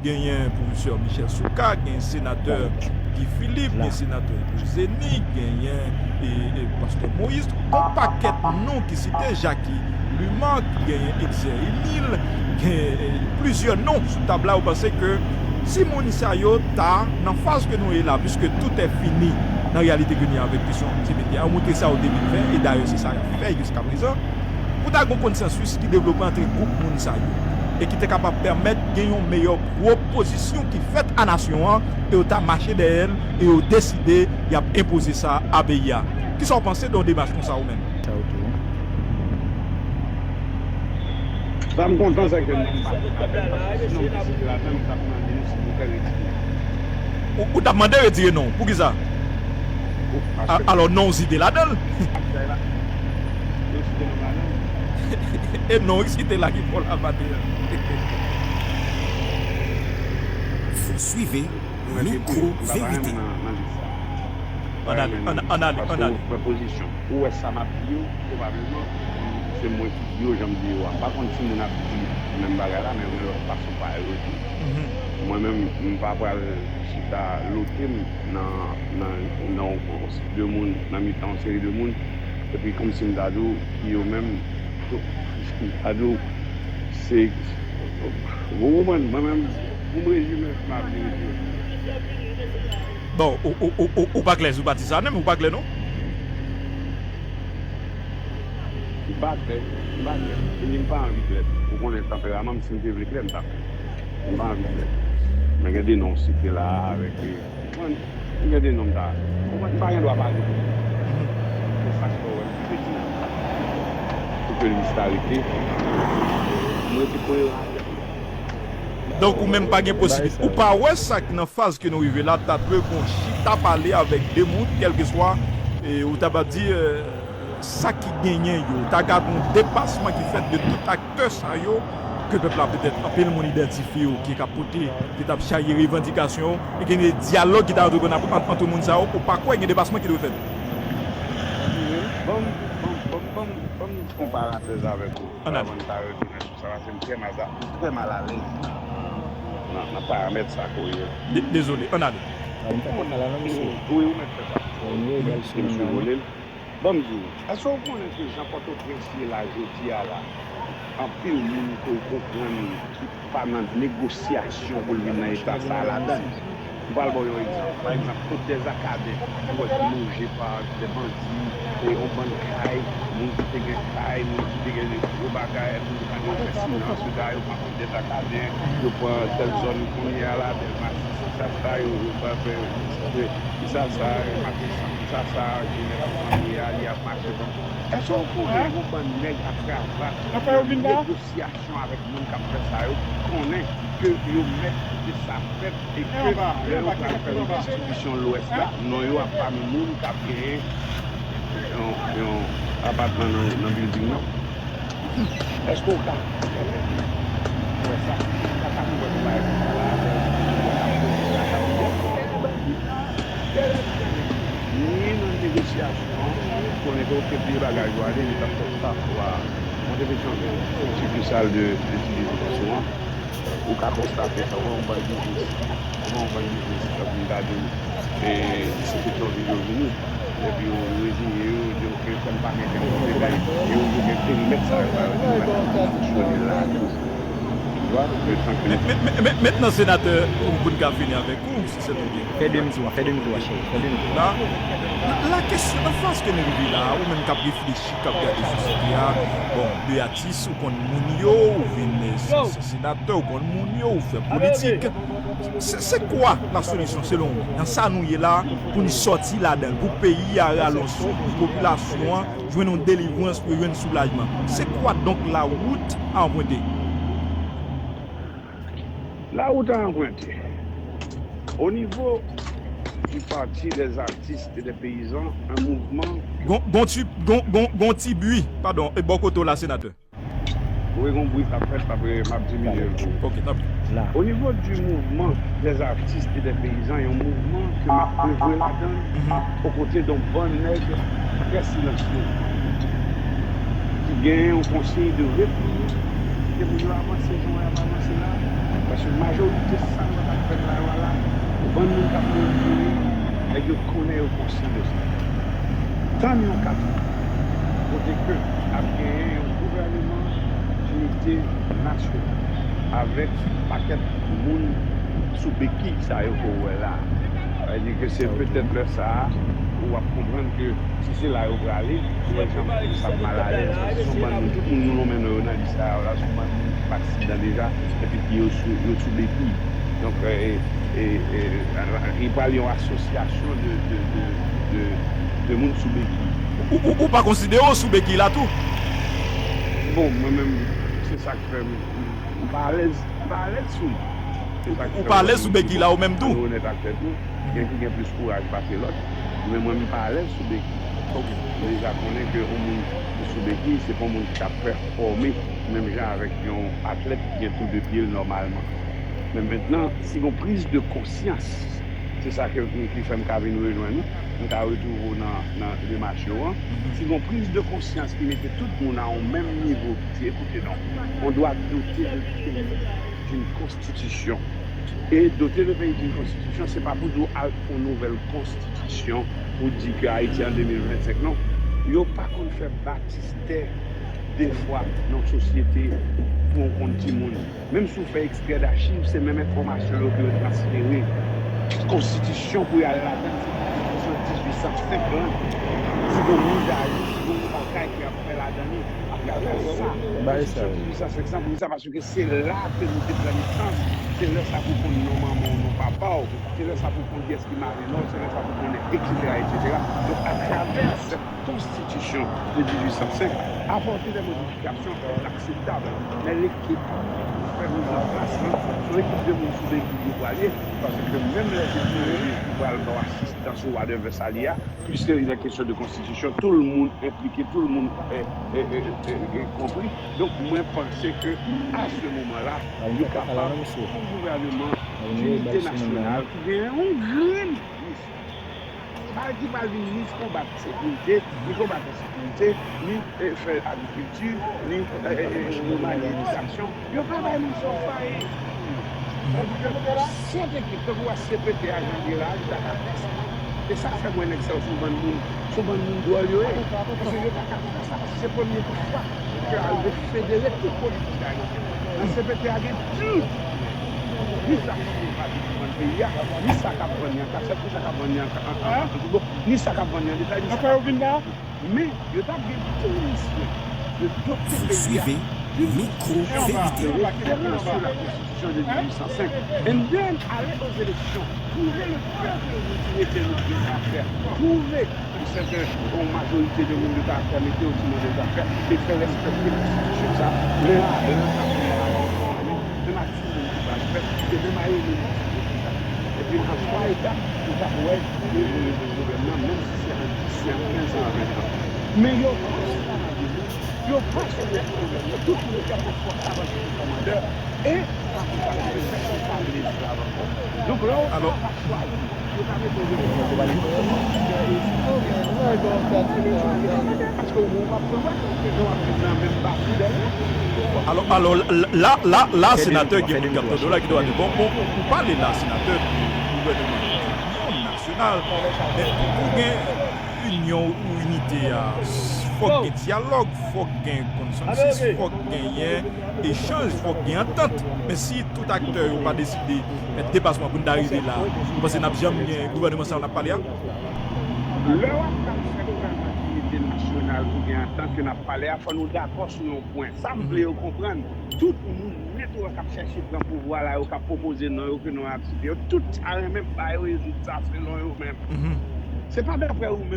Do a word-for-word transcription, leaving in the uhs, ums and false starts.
Genyen pwofesè Michel Souka, genyen senatè Guy Philippe, gen senatè Hippolyte Zény, genyen e, e, pastè Moïse, gon pakèt non ki site, Jacky Lumarque, genyen Etzer Emile, gen e, plizyè non sou tab la. Ou panse ke si moun sa yo ta nan faz ke nou ye la, puisque tout est fini, nan reyalite ke ni avèk kesyon C P T a, yo montre sa yo te vin fè, e dayè se sa y ap fè jiska prezan, pou ta gon konsansis ki devlope antre gwoup moun sa yo, e ki te kapab pèmèt gen yon meyè pwopozisyon ki fèt a nasyon an, e yo ta mache dèyè l, e yo deside y ap enpoze sa a peyi a. Kisa w panse de yon demach konsa ou menm? Sa ou tou. Sa m kontan, se ke non m pa t avè l, paske si non m te site ladan l, m t ap mande yo silvouplè retire. Ou, ou t ap mande retire non w? Poukisa? Ou, paske alò non w site ladan l. Yo site non m ladan l. E non w site la ki fè w la maten an. Vous suivez Micro Vérité. Ann ale, ann ale, ann ale. Ou wè sa m ap di yo, pwobableman, se mwen ki di yo jan m di yo a. M pa konn si moun ap di menm bagay la, men yon lòt fason pa yo di. Mwen menm, m pa pral chita lote m nan, nan, nan yon seri de moun, nan mitan yon seri de moun, epi kòmsi m ta di w, yo menm, m ta di w, se, ou konprann, mwen menm, pou m rezime, m ap di rezime. Bon, ou, ou, ou, ou, ou pa klè sou pati sa a menm, ou pa klè non? M pa klè, m pa klè. Epi m pa anvi klè. Ou konnen tanperaman m, si m te vle klè, m t ap klè. M pa anvi klè. Men gen de non w site la a avèk, e, ou konprann, men gen de non m ta, ou konprann, m pa gen dwa pale. Se sa k fè w wè m piti pou ke lis la rete. M rete koyeran avèk li. Donk, ou menm pa gen posibilite, ou pa wè sa k nan faz ke nou rive la, ta dwe gon chita pale avèk de moun, kèlkeswa, e, ou ta va di, e, sa ki genyen yo, ta ka gon depasman ki fèt de tout aktè sa yo, ke pèp la petèt anpil moun idantifye yo, ki ka pote, ki t ap chaye revandikasyon yo, e gen de dyalòg ki ta antreprann ant, ant moun sa yo, ou pa kwè gen depasman ki dwe fèt? Ban m, ban m, ban m, ban m, ban m fè yon parantèz avèk ou, ann ale, avan n ta retounen sou sa, paske m trè mal, m trè malalèz nan, nan, nan paramèt sa ke w ye. De-, dezole, ann ale. Wi, ou mèt fè sa. Mesye vole l. Ban m di w, èske w konnen ke jan Pòtoprens ye la jodi a la, anpil moun ke w konprann ki pa nan negosyasyon pou l vin nan eta sa a ladan l? M pral ba w yon egzanp. Pa egzanp, Côte des Acadiens, ou wè ki loje pa de bandi, e yon bann kay, moun ki te gen kay, moun ki te gen de gwo bagay, moun ki pa gen fè silans, yo ta yo pa Côte des Acadiens, yo pran tèl zòn kounye a la, Dèlma sis, sa, sa, yo, yo pa fè, ki sa sa, Matisan, ki sa sa, Jenèf, kounye a, li ap mache konsa. Èske w konnen yon bann nèg a kravak, nan negosyasyon avèk moun k ap fè sa yo, ki konnen ke yo mèt kite sa fèt e ke lè yo pral fè redistribisyon Lwès la, non yo ap pami moun k ap genyen yon, yon apatman nan, nan bilding nan? Èske w ka wè sa? Ou pa ka konprann yon bagay konsa la, apre ou di yo ap fè sa, ap fè sa. Ni nan negosyasyon, konnen ke ou te bliye bagay yo ale, li t ap fè pafwa mwen te mete yon sou sal de, de ti biznis sou an. Ou ka konstate kòman yon bann biznis, kòman yon bann biznis, tankou m ta di w, e, se Petyonvil yo vini, epi yo reziye yo, yo di, "Oke, kòm pa gen tel kote, men yo, yo gen perimèt sa yo, sa yo di, yo mèt fonksyone la tou." Tu vois, le temps que... Men, men, men, men, mentnan, senatè, pou, pou n ka fini avèk ou, si se nou gen. Fè demi tou, fè demi tou, cheri, fè demi tou. La, la, la kesyon, nan faz ke nou rive la, ou menm k ap reflechi, k ap gade sosyete a, bon, de atis, ou konn moun yo, ou vin, eh, se, se senatè, ou konn moun yo, ou fè politik. Se, se kwa la solisyon, selon ou, nan sa nou ye la, pou n sòti ladan l, pou peyi a rale yon souf, pou popilasyon an jwenn yon delivrans, pou yo jwenn soulajman? C'est quoi donc la route à emprunter? La route à emprunter. Au niveau du Parti des artistes et des paysans, un mouvement... Gon, gon ti, gon, gon, gon ti bri, padon, e bò kote w la, senatè. Wi, gon bri k ap fèt, apre m ap diminye l pou ou. Ok, tanpri. Au niveau du mouvement des artistes et des paysans, yon mouvman ke m ap evre ladan l, o kote de yon bann nèg trè silansye, ki genyen yon konsiy de repli, ke pou yo avanse jan y ap avanse la, Paske majorite sa nou ap fè la yo a la, yon bann moun k ap mouri pou yo, nèg yo konnen yo konsyan de sa. Tann yon kat an, kote ke ap genyen yon gouvèneman dinite nasyonal, avèk pakèt moun sou bekiy sa yo ke w wè la. Sa vle di ke se petèt lè sa a, ou ap konprann ke si se la yo prale, ou wè jan moun sa ap malalèz, paske se yon bann moun, tout moun nou nonmen non yo nan lis sa yo la, se yon bann moun ki fè aksidan deja, epi ki yo sou, yo sou bekiy. Donk, e, e, e, e, li pral yon asosyasyon de, de, de, de, de moun sou bekiy. Ou, ou, ou pa konsidere w sou bekiy la tou? Bon, mwen menm, se sa k fè m, m pa alèz, m pa alèz sou li. Se sa k fè m di, bon, ann onèt ak tèt nou, gen ki gen plis kouraj pase lòt, men mwen, m pa alèz sou bekiy. Ok. M deja konnen ke yon moun ki sou bekiy, se pa yon moun ki ka pèfòme menm jan avèk yon atlèt ki gen tou de pye l nòmalman. Men mentnan, si gon priz de konsyans, se sa ke, ki fè m ka vin rejwenn ou, m ka retwouve w nan, nan demach yo an. Si gon priz de konsyans ki mete tout moun a yon menm nivo, ki di, écoutez, non, on doit doter le pays d'une constitution. E doter le pays d'une constitution, se pa pou di w al fè yon nouvèl konstitisyon pou di ke Ayiti an de mil vennsenk, non. Yo pa konn fè batistè de fwa nan yon sosyete pou yon konn timoun. Menm si w fè ekstrè dachiv, se menm enfòmasyon yo ke yo transfere. Konstitisyon pou y al ladan l, se konstitisyon dizuit san senk lan. Si gon mizajou, si gon bagay ke y ap fè ladan li, atravè sa, konstitisyon dizuit san senk lan, pou sa, paske se la ke nou te pran nesans, se lè sa pou konn non manman w, non papa w, se lè sa pou konn kiyès ki mari non, se lè sa pou konnen, etsetera, etsetera. Donk, atravè sèt konstitisyon de dizuit san senk, apòte de modifikasyon ki akseptab, men lekip pou fè miz an plas lan, se yon ekip de moun sou bekiy yo pral ye, paske menm lè se Tirè ki pral ba w asistans ou whatever sa li a, piske il est question de konstitisyon, tout le monde enplike, tout le monde est, est, est, est, est compris. Donk, mwen panse ke, a se moman la, nou kapab yon gouvèneman dinite nasyonal ki gen yon grenn Sa ki pral vin ni konbat sekirite, ni konbat ensekirite, ni, eh, fè agrikilti, ni, eh, eh, eh, manyen edikasyon. Yo pa bay moun sa yo faye. Sa vle di ke sòt ekip, tankou a C P T a jan l ye la, li pa ka fè sa. E sa k fè m wè nèg sa yo se yon bann moun, se yon bann moun dwòl yo ye. Paske yo pa ka fè sa, paske se premye fwa ke al federe tout politik ayisyen. Nan C P T a gen tout. Ni sa ki vann peyi a, ni sa k ap vann li an kachèt, ni sa k ap vann li an, an, an, an, bon, ni sa k ap vann li an detay, ni sa k ap vann li an. Men, yo t ap gen pou misyon de dote peyi a d'une constitution, yon pakèt konstitisyon de dizuit san senk, and then ale aux élections, pwouve le peuple nou di mete nou de karaktè, pwouve pou sèten, yon majorite de moun de karaktè mete yo ti moun de karaktè, e fè respekte konstitisyon sa, menm a blan k ap fè a, menm a timoun ki pral fèt, se menm a yo menm ki fè sa. Epi nan twa etap, ou t ap wè, yo voye pou gouvènman, menm si se an dis an, kenz an, ven an. Men yo pa sou la de moun, yo pa sou le gouvènman, tout moun ki ap fè fòs avan ki kòmandè, e sa pou sa rive fè se pa vle esklav ankò. Donk, lè w pa ka chwazi, yo ka mete w devan yon eleksyon, paske w gon w ap pran, yo ap viv nan menm bafidèl la. Alò, alò, la, la, la, senatè, gen moun k ap tande w la ki dwe di, bon, bon, ou, ou pale la, senatè, de gouvèneman inyon nasyonal, men pou, pou gen inyon ou inite a, fòk gen dyalòg, fòk gen konsansis, fòk genyen echanj, fòk gen antant. Men si tout aktè yo pa deside fè deplasman pou n ta rive la, ou panse n ap janm gen gouvèneman sa yo n ap pale a? Lè w ap pral fè gouvèneman inite nasyonal pou gen antant ke n ap pale a, fò nou dakò sou yon pwen. Sa m vle yo konprann, tout moun nèt ou wè k ap chèche pran pouvwa la, yo k ap pwopoze non yo ke nou aksepte yo, tout ta renmen ba yo rezilta selon yo menm. Se pa daprè ou menm.